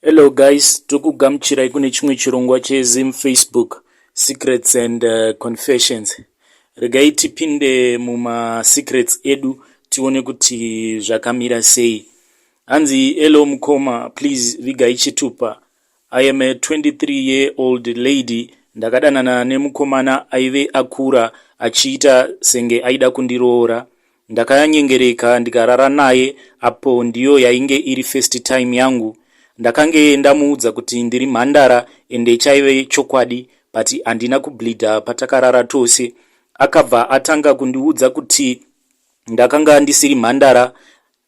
Hello guys, tokugamuchirai kune chimwe chirongwa cheZim Facebook Secrets and Confessions. Regai tipinde mumasecrets edu tione kuti zvakamira sei. Hanzi, "Hello mukoma, please vigai chitupa. I am a 23-year old lady. Ndakadanana nemukomana aive akura achiita senge aida kundiroora. Ndakanyengereka ndikarara naye, apo ndiyo yainge iri first time yangu. Ndakange ndamuudza kuti ndiri mhandara, ende chaive chokwadi, but handina kubleedha patakarara tose. Akabva atanga kundiudza kuti ndakanga ndisiri mhandara.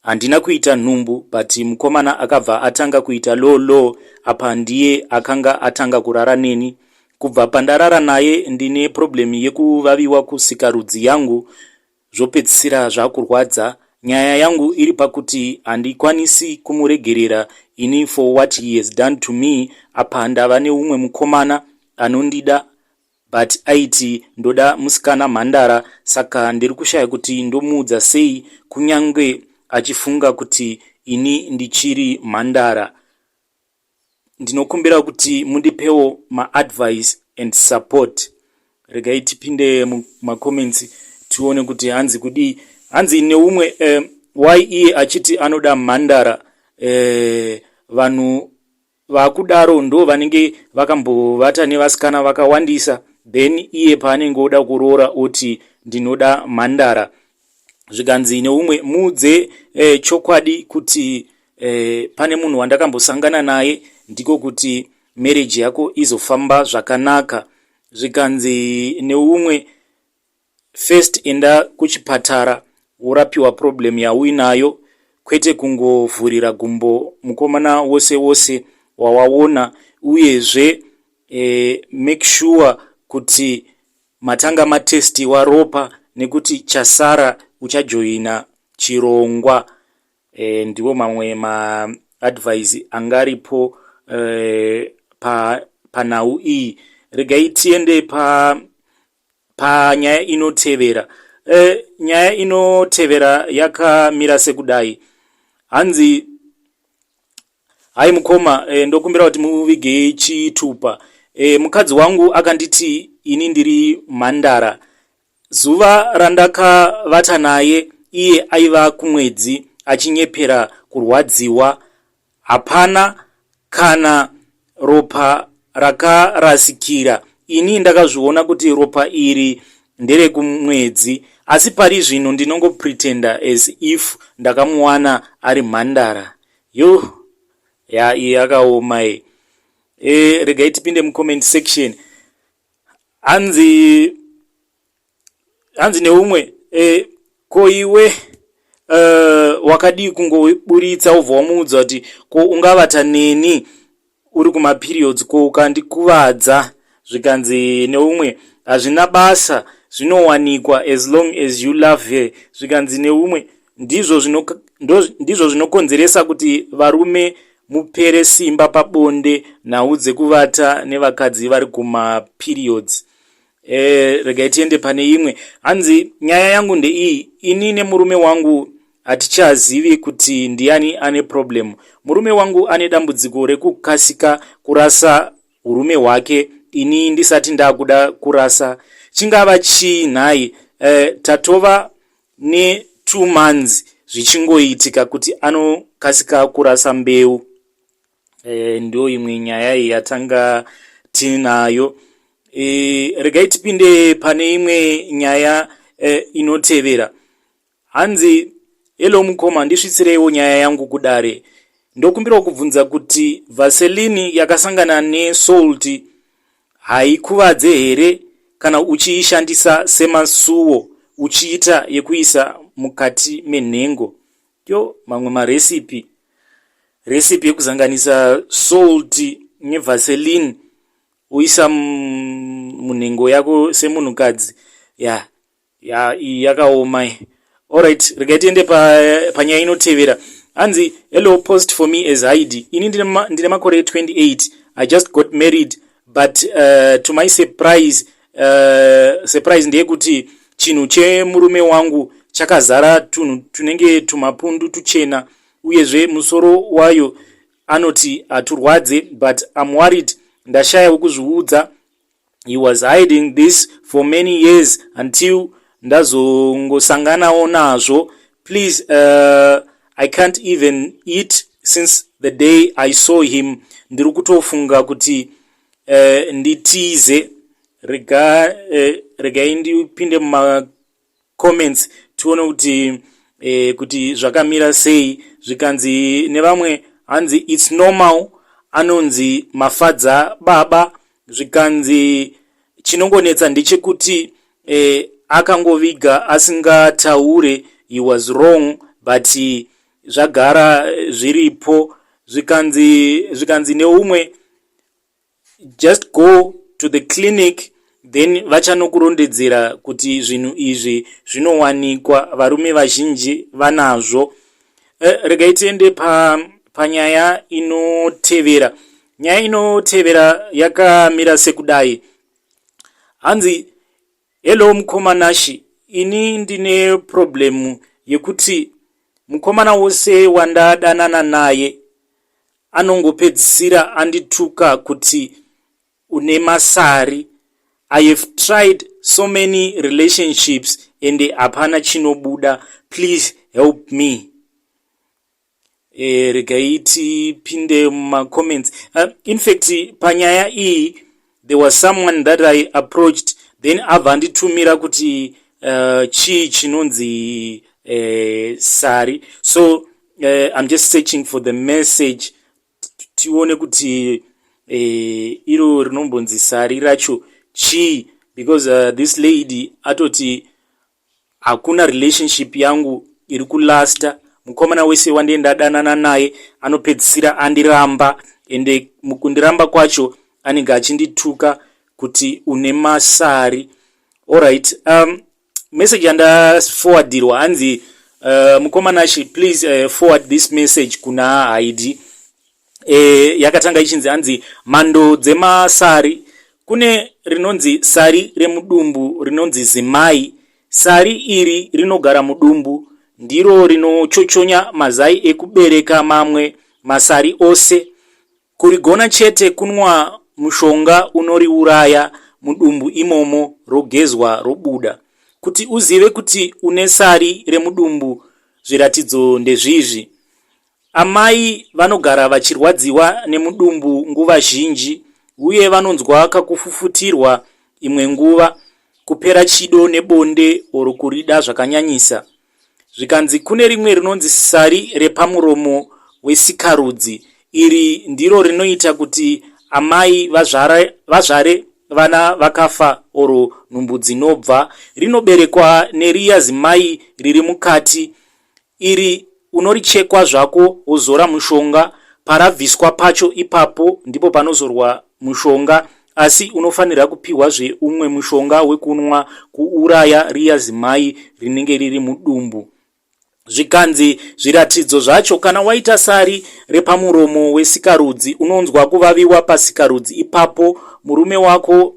Handina kuita nhumbu, but mukomana akabva atanga kuita low low. Apa ndiye akanga atanga kurara neni. Kubva pandarara naye ndine problem yekuvaviwa kusikarudzi yangu, zvopedzisira zvakurwadza. Nyaya yangu iri pakuti handikwanisi kumuregerera ini for what he has done to me. Apa ndava neumwe mukomana anondida, but aiti ndoda musikana mhandara, saka ndiri kushaya kuti ndomuudza sei kunyange achifunga kuti ini ndichiri mhandara. Ndinokumbira kuti mundipewo maadvice and support." Regai tipinde mumacomments tione kuti hanzi kudii. Hanzi neumwe, "Why iye achiti anoda mhandara? Vanhu vakudaro ndo vanenge vakambovata nevasikana vakawandisa, then iye paanenge oda kuroora oti ndinoda mhandara." Zvikanzi neumwe, "Muudze chokwadi kuti pane munhu wandakambosangana naye, ndiko kuti marriage yako izofamba zvakanaka." Zvikanzi neumwe, "First enda kuchipatara worapiwa problem yauinayo, kwete kungovhurira gumbo mukomana wose wose wawaona. Uyezve make sure kuti matanga matestiwa ropa, nekuti chasara uchajoina chirongwa." Ndiwo mamwe maadvice angaripo panhau iyi. Regai tiende panyaya inotevera. Nyaya inotevera yakamira sekudai. Hanzi, "Hai mukoma, ndokumbira kuti muvige chitupa. Mukadzi wangu akanditi ini ndiri mhandara. Zuva randakavata naye iye aiva kumwedzi achinyepera kurwadziwa. Hapana kana ropa rakarasikira. Ini ndakazviona kuti ropa iri nderekumwedzi, asi pari zvino ndinongopretenda as if ndakamuwana ari mhandara." Yo, ya, iyi yakaoma iyi. Regai tipinde mucomment section. Hanzi neumwe, "Ko iwe wakadii kungoburitsa ubva wamuudza kuti ko ungavata neni uri kumaperiods, ko ukandikuvadza?" Zvikanzi neumwe, "Hazvina basa, zvinowanikwa as long as you love her." Zvikanzi neumwe, "Ndizvo zvinokonzeresa kuti varume mupere simba pabonde, nhau dzekuvata nevakadzi vari kumaperiods." Regai tiende pane imwe. Hanzi, "Nyaya yangu ndeiyi. Ini nemurume wangu hatichazivi kuti ndiani ane problem. Murume wangu ane dambudziko rekukasika kurasa urume hwake ini ndisati ndakuda kurasa. Chingava chii nhai? Tatova ne2 months zvichingoitika kuti anokasika kurasa mbeu." Ndo imwe nyaya iyi yatanga tinayo. Regai tipinde pane imwe nyaya inotevera. Hanzi, "Hello mukoma, ndisvitsireiwo nyaya yangu kudare. Ndokumbirawo kubvunza kuti Vaseline yakasangana nesalt haikuvadze here kana uchiishandisa semasuwo uchiita yekuisa mukati menhengo?" Yo, mamwe marecipe, recipe yekuzanganisa salt neVaseline uisa munhengo yako semunhukadzi. Ya, iyi yakaoma iyi. Alright, regai tiende panyaya inotevera. Hanzi, "Hello, post for me as Heidi. Ini ndine makore 28. I just got married, but to my surprise ndeyekuti chinhu chemurume wangu chakazara tunhu tunenge tumapundu tuchena, uyezve musoro wayo Anoti haturwadze, but I'm worried, ndashaya wekuzviudza. He was hiding this for many years until ndazongosanganawo nazvo. Please, I can't even eat since the day I saw him. Ndiri kutofunga kuti nditize. Regai ndipinde mumacomments tione kuti zvakamira sei. Zvikanzi nevamwe, hanzi, "It's normal, anonzi mafadza baba." Zvikanzi chinongonetsa ndechekuti akangoviga asingataure. He was wrong, but zvagara zviripo. Zvikanzi neumwe, "Just go to the clinic, then vachanokurondedzera kuti zvinhu izvi zvinowanikwa, varume vazhinji vanazvo." Regai tiende panyaya inotevera. Nyaya inotevera yakamira sekudai. Hanzi, "Hello mukoma Nashi, ini ndine problem yekuti mukomana wose wandadanana naye anongopedzisira andituka kuti une masari. I have tried so many relationships and hapana chinobuda. Please help me." Regai tipinde mumacomments. In fact, panyaya iyi there was someone that I approached, then abva anditumira kuti chii chinonzi sari. So I'm just searching for the message tione kuti iro rinombonzi sari racho chii, because this lady atoti hakuna relationship yangu iri kulasta. Mukomana wese wandee ndadanana naye anopedzisira andiramba, ende mukundiramba kwacho anenge achindituka kuti une masari. Alright, message yandaforwardirwa, hanzi, "Mukoma Nashi, please forward this message kuna Haidi." Yakatanga ichinzi, hanzi, "Mhando dzemasari: kune rinonzi sari remudumbu, rinonzi zimai. Sari iri rinogara mudumbu, ndiro rinochochonya mazai ekubereka mamwe masari ose. Kurigona chete kunwa mushonga unoriuraya mudumbu imomo, rogezwa robuda. Kuti uzive kuti une sari remudumbu, zviratidzo ndezvizvi: amai vanogara vachirwadziwa nemudumbu nguva zhinji, uye vanonzwa kakufufutirwa imwe nguva, kupera chido nebonde or kurida zvakanyanyisa." Zvikanzi kune rimwe rinonzi sari repamuromo wesikarudzi. Iri ndiro rinoita kuti amai vazvare vana vakafa or nhumbu dzinobva. Rinoberekwa neriya zimai riri mukati. Iri unorichekwa zvako, wozora mushonga parabviswa pacho. Ipapo ndipo panozorwa mushonga, asi unofanira kupiwazve umwe mushonga wekunwa kuuraya riya zimai rinenge riri mudumbu." Zvikanzi zviratidzo zvacho: kana waita sari repamuromo wesikarudzi, unonzwa kuvaviwa pasikarudzi ipapo. Murume wako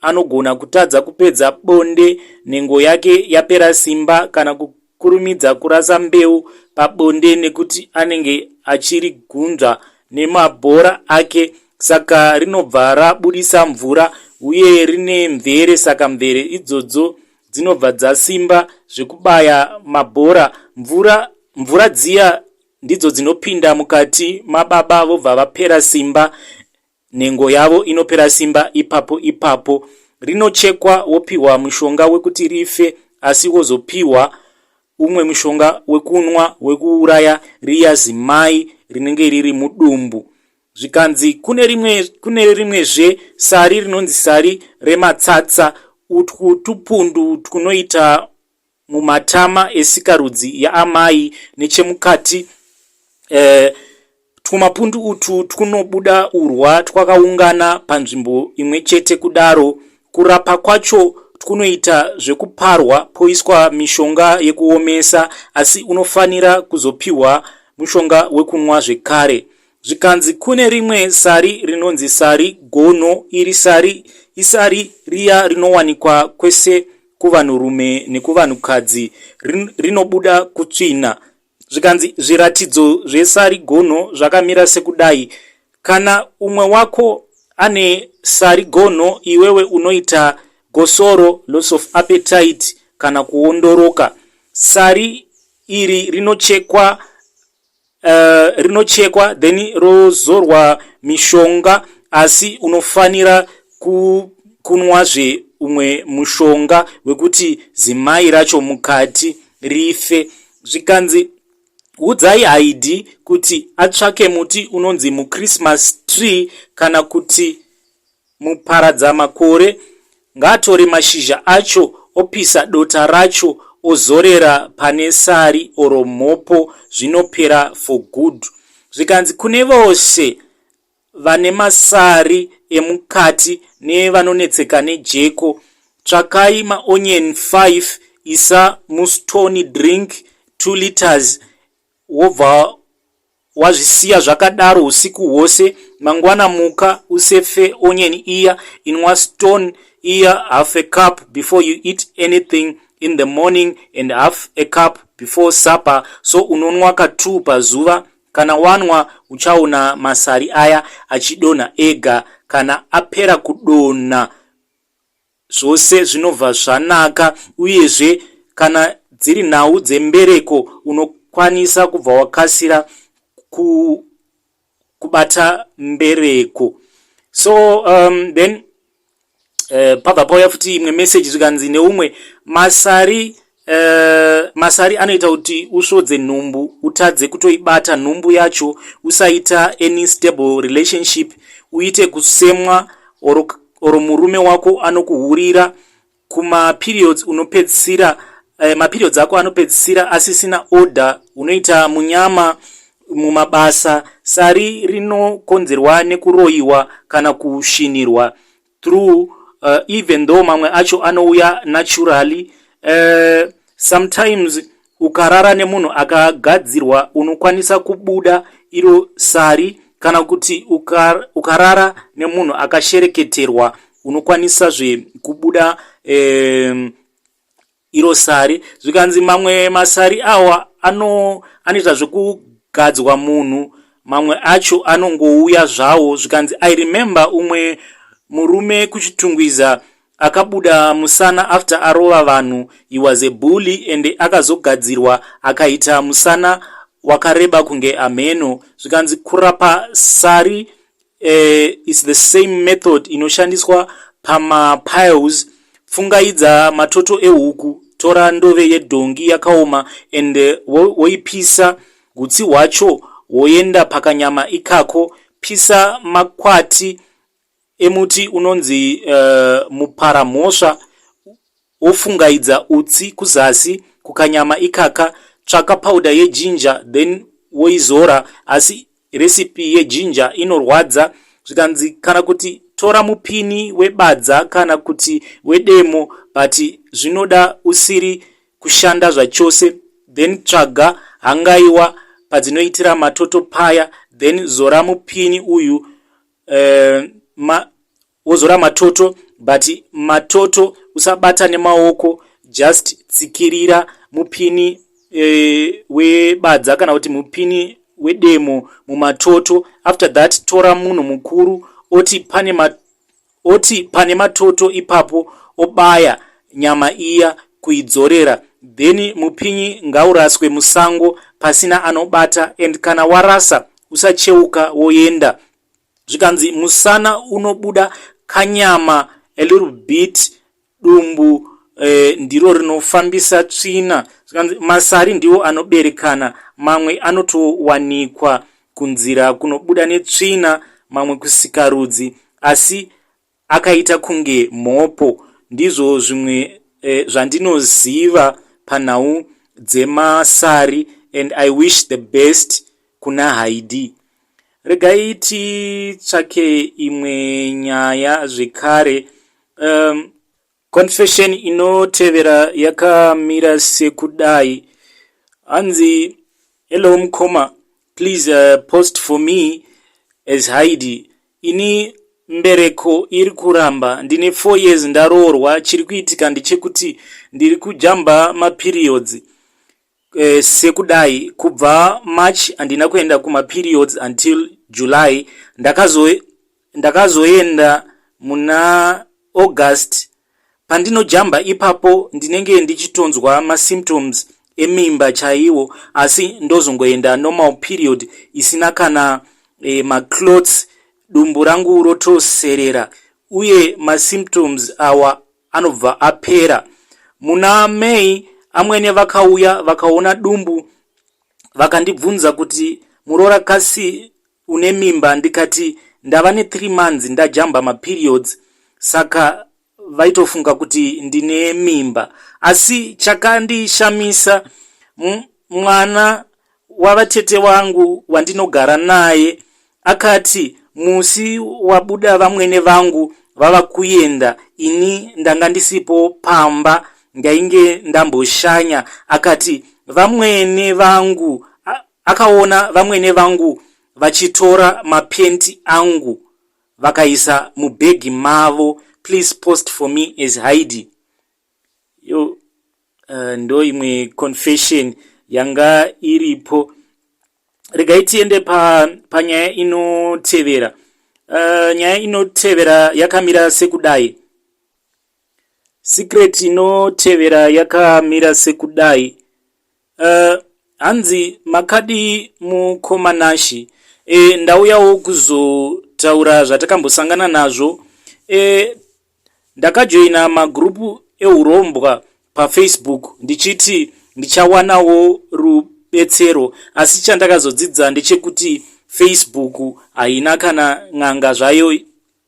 anogona kutadza kupedza bonde, nhengo yake yapera simba, kana kukurumidza kurasa mbeu pabonde nekuti anenge achirigunzva nemabhora ake, saka rinobva rabudisa mvura, uye rine mvere, saka mvere idzodzo dzinobva dzasimba zvekubaya mabhora. Mvura dziya ndidzo dzinopinda mukati mababa, vobva vapera simba, nhengo yavo inopera simba ipapo ipapo. Rinochekwa, wopiwa mushonga wekuti rife, asi wozopiwa umwe mushonga wekunwa wekuuraya riya zimai rinenge riri mudumbu." Zvikanzi kune rimwezve sari rinonzi sari rematsatsa. Utwu tupundu tunoita mumatama esikarudzi yaamai nechemukati. Twumapundu utwu twunobuda urwa twakaungana panzvimbo imwe chete kudaro. Kurapa kwacho twunoita zvekuparwa, poiswa mishonga yekuomesa, asi unofanira kuzopiwa mushonga wekunwa zvekare. Zvikanzi kune rimwe sari rinonzi sari gono. Iri sari isari riya rinowanikwa kwese kuvanhurume nekuvanhukadzi, rinobuda kutsvina. Zvikanzi zviratidzo zvesari gonho zvakamira sekudai. Kana umwe wako ane sari gonho iwewe unoita gosoro, loss of appetite kana kuondoroka. Sari iri rinochekwa rinochekwa then rozorwa mishonga asi unofanira kunwazve umwe mushonga wekuti zimai racho mukati rife. Zvikanzi udzai Haidi kuti atsvake muti unonzi muChristmas tree kana kuti muparadzamakore. Ngaatore mashizha acho opisa dota racho ozorera pane sari oro mhopo, zvinopera for good. Zvikanzi kune vose vane masari emukati nevanonetseka nejeko, tsvakai maonion 5, isa mustoni drink 2 liters, wobva wazvisiya zvakadaro usiku hwose. Mangwana muka usefe onion iya, inwa stone iya half a cup before you eat anything in the morning and half a cup before supper, so unonwa ka2 pazuva. Kana wanwa uchaona masari aya achidonha ega. Kana apera kudonha zvose zvinobva zvanaka. Uyezve kana dziri nhau dzembereko unokwanisa kubva wakasira kubata mbereko. So then pabva pauya futi imwe message, zvikanzi neumwe masari anoita kuti usvodze nhumbu, utadze kutoibata nhumbu yacho, usaita any stable relationship, uite kusemwa oro murume wako anokuhurira. Kumaperiods unopedzisira maperiods ako anopedzisira asisina order, unoita munyama mumabasa. Sari rinokonzerwa nekuroyiwa kana kushinirwa through even though mamwe acho anouya naturally. Sometimes ukarara nemunhu akagadzirwa unokwanisa kubuda iro sari, kana kuti ukarara nemunhu akashereketerwa unokwanisazve kubuda iro sari. Zvikanzi mamwe masari awa anoita zvekugadzwa munhu, mamwe acho anongouya zvawo. Zvikanzi I remember umwe murume kuChitungwiza akabuda musana after arova vanhu. He was a bully and akazogadzirwa akaita musana wakareba kunge amheno. Zvikanzi kurapa sari is the same method inoshandiswa pamapiles. Pfungaidza matoto ehuku, tora ndove yedhongi yakaoma and woipisa gutsi hwacho hwoenda pakanyama ikako. Pisa makwati emuti unonzi muparamhosva, wofungaidza utsi kuzasi kukanyama ikaka. Tsvaka powder yejinja then woizora, asi recipe yejinja inorwadza. Zvikanzi kana kuti tora mupini webadza kana kuti wedemo, but zvinoda usiri kushanda zvachose, then tsvaga hangaiwa padzinoitira matoto paya, then zora mupini uyu wozora matoto, but matoto usabata nemaoko, just tsikirira mupini webadza kana kuti mupini wedemo mumatoto. After that tora munhu mukuru oti pane matoto ipapo, obaya nyama iya kuidzorera, then mupinyi ngauraswe musango pasina anobata, and kana warasa usacheuka woenda. Zvikanzi musana unobuda kanyama a little bit, dumbu ndiro rinofambisa tsvina. Zvikanzi masari ndiwo anoberekana, mamwe anotowanikwa kunzira kunobuda netsvina, mamwe kusikarudzi asi akaita kunge mhopo. Ndizvo zvimwe zvandinoziva panhau dzemasari and I wish the best kuna Haidi. Regai titsvake imwe nyaya zvekare. Confession inotevera yakamira sekudai. Hanzi, "Hello mukoma, please post for me as Haidi. Ini mbereko iri kuramba, ndine 4 years ndaroorwa. Chiri kuitika ndechekuti ndiri kujamba maperiods. Sekudai kubva March handina kuenda kumaperiods until July. Ndakazoenda muna August. Pandinojamba ipapo ndinenge ndichitonzwa masymptoms emimba chaiwo, asi ndozongoenda normal period isina kana maclots, dumbu rangu rotoserera uye masymptoms awa anobva apera. Muna May amwene vakauya vakaona dumbu, vakandibvunza kuti, "Muroora, kasi une mimba?" Ndikati ndava ne3 months ndajamba maperiods, saka vaitofunga kuti ndine mimba. Asi chakandishamisa, mwana wavatete wangu wandinogara naye akati musi wabuda vamwene vangu vava kuenda, ini ndanga ndisipo pamba, ndainge ndamboshanya, akati vamwene vangu, akaona vamwene vangu vachitora mapenti angu vakaisa mubhegi mavo. Please post for me as Heidi. Yo, ndo imwe confession yanga iripo. Regai tiende panyaya inotevera. Nyaya inotevera yakamira sekudai. Secret inotevera yakamira sekudai. Hanzi, "Makadi mukoma Nashi? Ndauyawo kuzotaura zvatakambosangana nazvo. Ndakajoina magurupu eurombwa paFacebook ndichiti ndichawanawo rubetsero, asi chandakazodzidza ndechekuti Facebook haina kana n'anga zvayo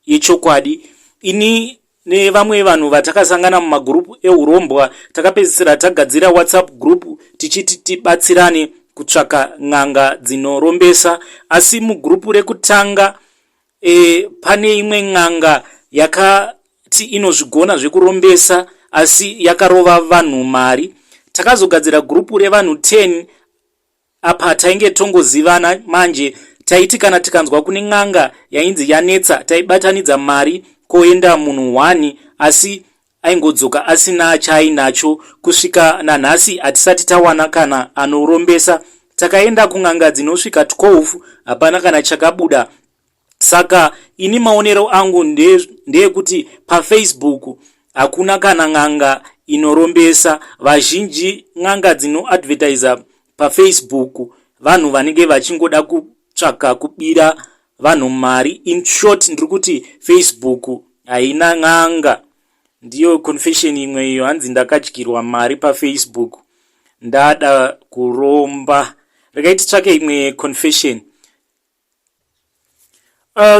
yechokwadi. Ini nevamwe vanhu vatakasangana mumagurupu eurombwa takapedzisira tagadzira WhatsApp group tichiti tibatsirane kutsvaka n'anga dzinorombesa. Asi mugurupu rekutanga pane imwe n'anga yakati inozvigona zvekurombesa, asi yakarova vanhu mari. Takazogadzira gurupu revanhu 10. Apa tainge tongozivana manje. Taiti kana tikanzwa kune n'anga yainzi yanetsa, taibatanidza mari koenda munhu 1, asi aingodzoka asina chaainacho. Kusvika nanhasi hatisati tawana kana anorombesa. Takaenda kun'anga dzinosvika 12, hapana kana chakabuda. Saka ini maonero angu ndeyekuti paFacebook hakuna kana n'anga inorombesa. Vazhinji n'anga dzinoadvertisa paFacebook vanhu vanenge vachingoda kutsvaka kubira vanhu mari. In short, ndiri kuti Facebook haina n'anga." Ndiyo confession imwe iyo. Hanzi, "Ndakadyirwa mari paFacebook, ndada kuromba." Regai titsvake imwe confession.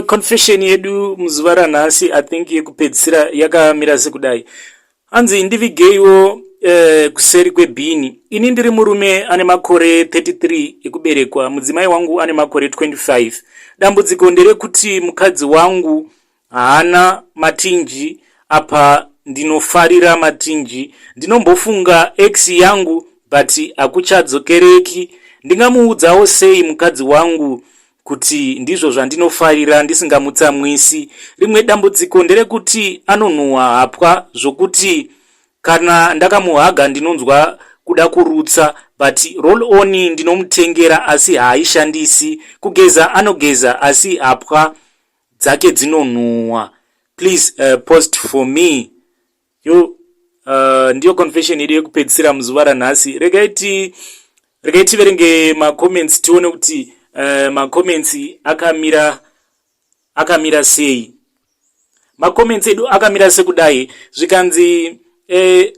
Confession yedu muzuva ranhasi, I think yekupedzisira, yakamira sekudai. Hanzi, "Ndivigeiwo kuseri kwebhini. Ini ndiri murume ane makore 33 ekuberekwa, mudzimai wangu ane makore 25. Dambudziko nderekuti mukadzi wangu haana matinji, apa ndinofarira matinji. Ndinombofunga ex yangu, but hakuchadzokereki. Ndingamuudzawo sei mukadzi wangu kuti ndizvo zvandinofarira ndisingamutsamwisi? Rimwe dambudziko nderekuti anonhuhwa hapwa zvokuti kana ndakamuhaga ndinonzwa kuda kurutsa, but roll on ndinomutengera asi haaishandisi. Kugeza anogeza, asi hapwa dzake dzinonhuhwa. Please post for me." Yo, ndiyo confession yedu yekupedzisira muzuva ranhasi. Regai tiverenge macomments, tione kuti macomments akamira sei. Macomments edu akamira sekudai. Zvikanzi,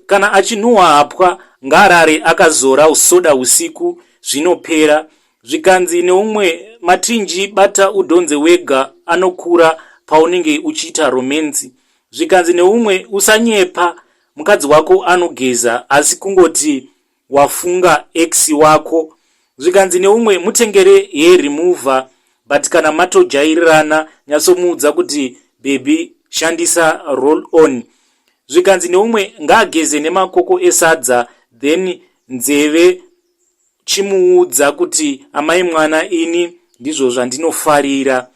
"Kana achinhuhwa hapwa, ngaarare akazora soda usiku, zvinopera." Zvikanzi neumwe, "Matinji bata udhonze wega, anokura paunenge uchiita romance." Zvikanzi neumwe, "Usanyepa, mukadzi wako anogeza, asi kungoti wafunga ex wako." Zvikanzi neumwe, "Mutengere hair remover, but kana matojairirana, nyatsomuudza kuti baby, shandisa roll on." Zvikanzi neumwe, "Ngaageze nemakoko esadza, then nzeve chimuudza kuti amai mwana, ini ndizvo zvandinofarira."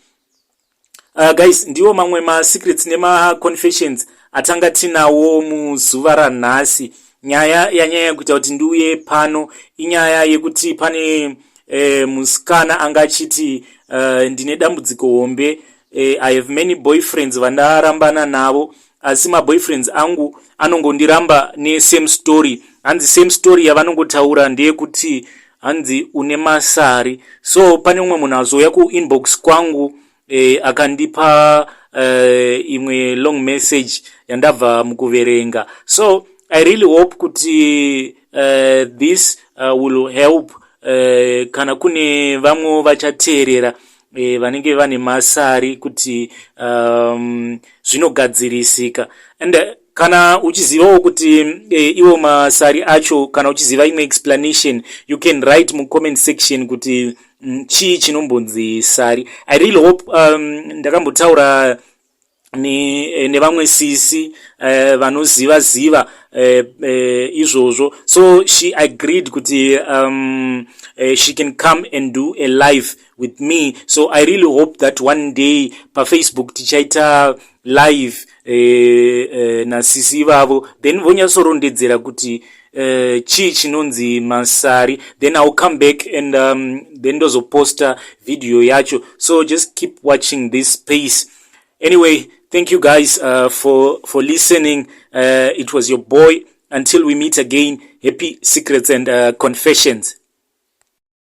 Guys, ndiwo mamwe masecrets nemaconfessions atanga tinawo muzuva ranhasi. Nyaya yanyanya kuita kuti ndiuye pano inyaya yekuti pane musikana anga achiti ndine dambudziko hombe. I have many boyfriends vandarambana navo, asi maboyfriends angu anongondiramba nesame story. Hanzi same story yavanongotaura ndeyekuti hanzi une masari. So pane umwe munhu azouya kuinbox kwangu akandipa imwe long message yandabva mukuverenga. So I really hope kuti this will help kana kune vamwewo vachateerera vanenge vane masari kuti zvinogadzirisika. And kana uchizivawo kuti iwo masari acho, kana uchiziva imwe explanation, you can write mucomment section kuti chii chinombonzi sari. I really hope ndakambotaura nevamwe sisi vanoziva ziva izvozvo. So she agreed kuti she can come and do a live with me. So I really hope that one day paFacebook tichaita live nasisi ivavo, then vonyatsorondedzera kuti chii chinonzi masari. Then I will come back and then ndozoposta video yacho. So just keep watching this space. Anyway, thank you guys for listening. It was your boy. Until we meet again, happy secrets and confessions.